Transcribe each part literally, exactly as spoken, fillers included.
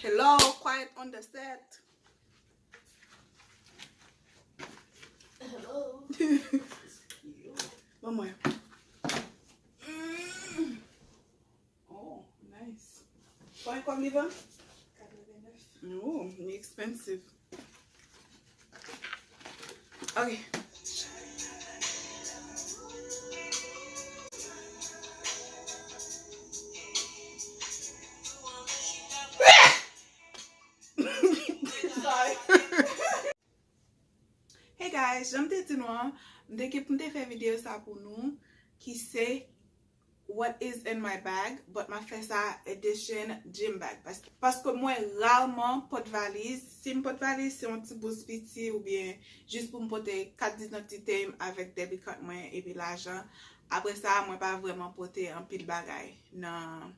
Hello, quiet on the set. Hello. Ban mwen. Mm. Oh, nice. Konbyen kòb li vann? Katrevennnèf. Oh, li expensive. Ok. Sorry. Hey guys, jan m te di nou an, m te gen pou m te fè videyo sa pou nou, ki se What is in my bag, but m ap fè sa edition gym bag. Paske, paske mwen rarman pot valiz. Si m pot valiz, se yon ti bous piti oubyen jis pou m pote kat didantite m avèk debit card mwen epi lajan. Apre sa, mwen pa vrèman pote anpil bagay nan,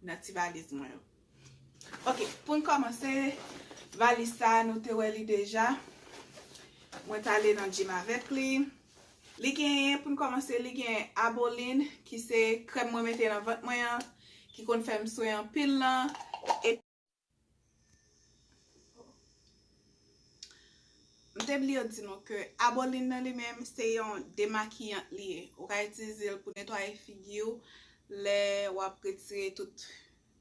nan ti valiz mwen yo. Ok, pou n kòmanse, valiz sa a, nou te wè li deja. Mwen t ale nan gym avèk li. Li genyen, pou n kòmanse, li gen Abolin, ki se krèm mwen mete nan vant mwen an, ki konn fè m swe anpil lan. E m te bliye di nou ke Abolin nan li menm, se yon demakiyant li ye. Ou ka itilize l pou netwaye figi w lè w ap retire tout,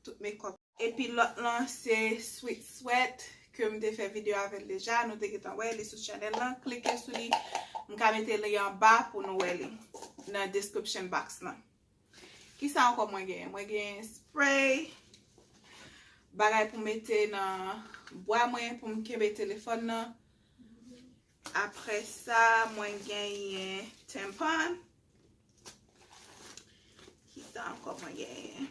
tout makeup. Epi lòt lan se Sweet Sweat ke m te fè videyo avè l deja. Nou te gentan wè li sou channel lan. Klike sou li. M ka mete li anba pou nou wè li nan description box lan. Kisa ankò mwen genyen? Mwen genyen spray. Bagay pou mete nan bwa mwen pou m kenbe telefòn nan. Apre sa, mwen genyen tampon. Kisa ankò mwen genyen?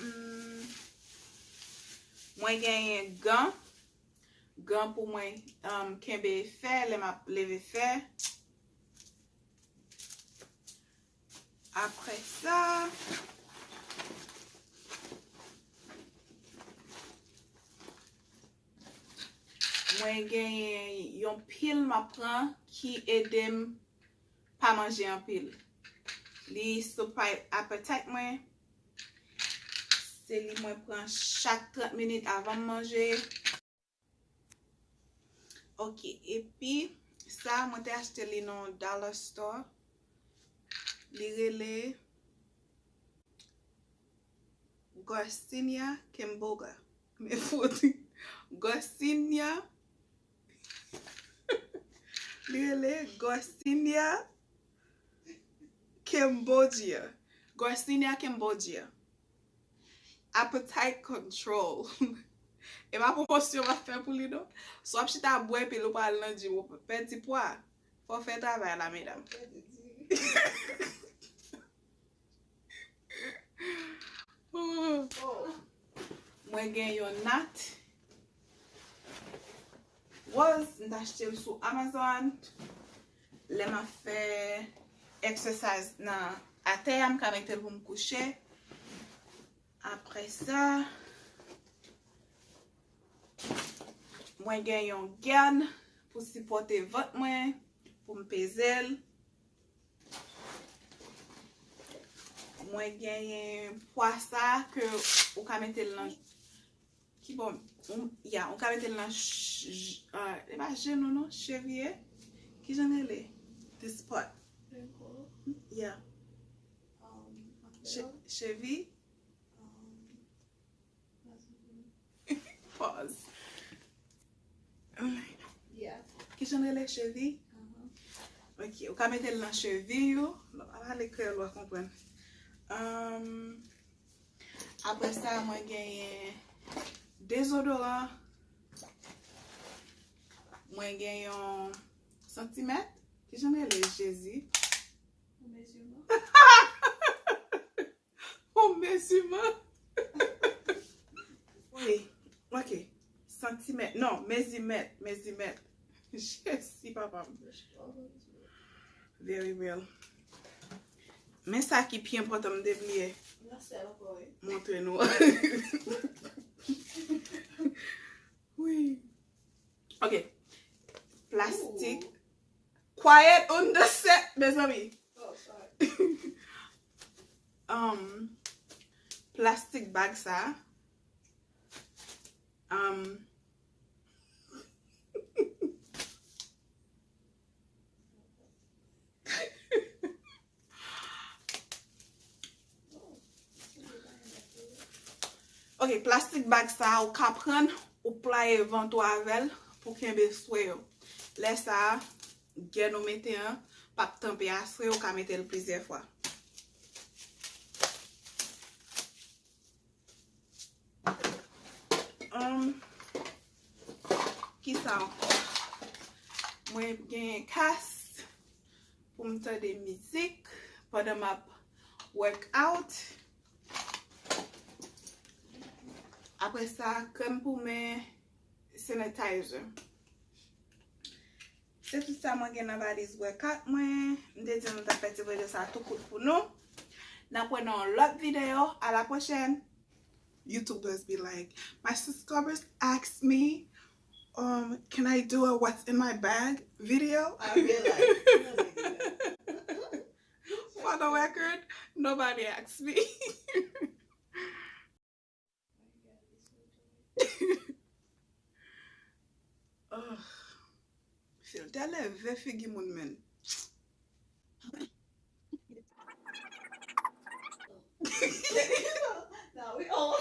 Hmm. Mwen genyen gan. Gan pou mwen, um, kenbe fè lè m ap leve fè. Apre sa, mwen genyen yon pil m ap pran ki ede m pa manje anpil. Li supply appetite mwen. Se li mwen pran chak trant minit avan m manje. Ok, epi sa, mwen te achte li nan Dollar Store. Li rele Garcinia Cambogia. Men fout. Garcinia. Li rele Garcinia Cambogia. Garcinia Cambogia. Appetite control. E pa pwomosyon m ap fè pou li non. Si w ap chita bwè pil ou pral nan gym, ou pèdi pwa. Fò w fè travay la, medam. Mwen gen yon nat wòz, m t achte l sou Amazon. Lè m ap fè exercise nan atè a, m ka mete l pou m kouche. Apre sa, mwen gen yon gèn pou sipòte vant mwen, pou m peze l. Mwen genyen pwa sa ke ou ka mete l nan, ki bon, ou, ya, ou ka mete l nan, ch- j- ah, e pa jenou non, chevye. Kijan l rele? This part. Ya. Che- Chevi. Pause. Yeah. Kijan l rele, chevi? Uh-huh. Ok, ou ka mete l nan chevi ou. Non, pa pale kreyòl, w a konprann. Um, apre sa, mwen genyen dezodoran. Mwen gen yon santimèt. Kijan l rele, Jezi? Yon meziman. Yon meziman. Wi, ok. Santimèt. Non, mezimèt. Mezimèt. Jezi, papa m. Very real. Men sa ki pi enpòtan, m te bliye Nan sèl ankò, wi. Montre nou. Wi. Ok. Plastik. Ooh. Quiet on the set, mezanmi. Oh, sorry. Um, plastik bag sa. Um, Ok, plastik bag sa ou ka prann, ou playe vant ou avè l pou kenbe swe yo. Lè sa a, gèn ou mete an p ap tanpe a swe, ou ka mete l plizyè fwa. Um, kisa ankò? Mwen genyen kas pou m tande mizik pandan m ap workout. Apre sa, krèm pou men, sanitizer. Se tout sa mwen gen nan valiz workout mwen. M te di nou t ap fè ti videyo sa tou kout pou nou. N ap wè nan yon lòt videyo. A la pwochèn. YouTubers be like, my subscribers ask me, um, can I do a what's in my bag video? I realize. For the record, nobody asked me. Ugh. Filtè leve figi moun, men. Now we all.